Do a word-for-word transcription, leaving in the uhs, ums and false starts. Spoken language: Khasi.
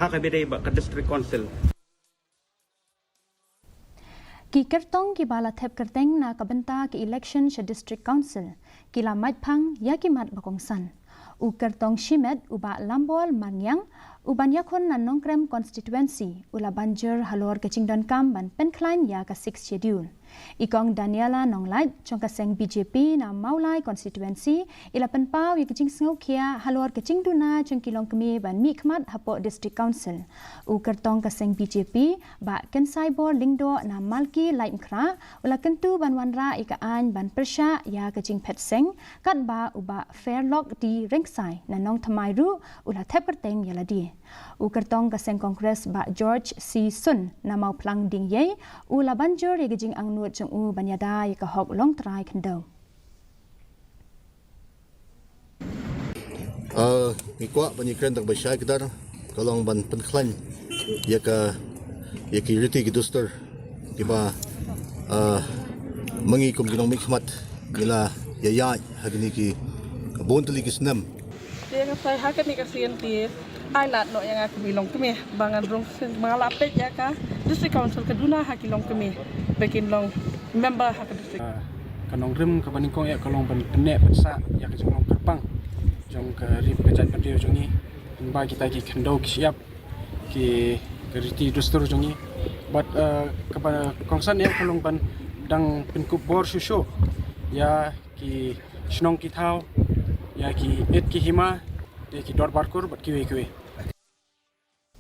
Ha kaba ïadei bad ka District Council. Ki kyrtong kiba la thep kyrteng na ka bynta ki election sha District Council ki la mait phang ïa ki mat ba kongsan. U kyrtong shimet u Bah Lambor Marngiang, u ban ïakhun na Nongkrem constituency, u la ban jur halor ka jingdonkam ban pynkhlaiñ ïa ka Sixth Schedule. I Kong Daniela Nonglait jong ka seng B J P na Mawlai constituency i la pynpaw ïa ka jingsngewkhia halor ka jingduna jong ki longkmie ban mihkhmat hapoh District Council. U kyrtong ka seng B J P, Bah Kynsaibor Lyngdoh na Malki Laitumkhrah, u la kyntu ban wanrah ïa ka aiñ ban pyrshah ïa ka jingphet seng, katba u Bah Fairlock D Rynksai na Nongthymmai ruh u la thep kyrteng ïa lade. U kyrtong ka seng Congress Bah George C Sun na Mawphlang Diengïei u la ban jur ïa ka jingangnud jong u ban ïada ïa ka hok longtrai khyndew. Ah, ngi kwah ban ïakren tang ba shai kdar ka long ban pynkhlaiñ ïa ka, ïa ki riti ki dustur kiba, ah, ma ngi kum ki nongmihkhmat ngi la ïa ïaid ha kine ki bun tylli ki snem. Te nga sa ha kane ka sien te ai lad noh ïa nga kum i longkmie ba ngan rung sien ba nga la peit ïa ka District Council ka duna ha ki longkmie ba kin long member ha ka district. Ah, ka nongrim kaba nyngkong ïa ka long ban pynneh pynsah ïa ka jinglong kyrpang jong ka ri bad ka jaitbynriew jong ngi, ba kita ki khyndew ki shyiap ki, ka riti dustur jong ngi. Bad, ah, kaba kongsan ïa ka long ban dang pynkup bor shuh shuh ïa ki shnong ki thaw, ïa ki ïit ki hima, ïa ki dorbar kur bad kiwei kiwei.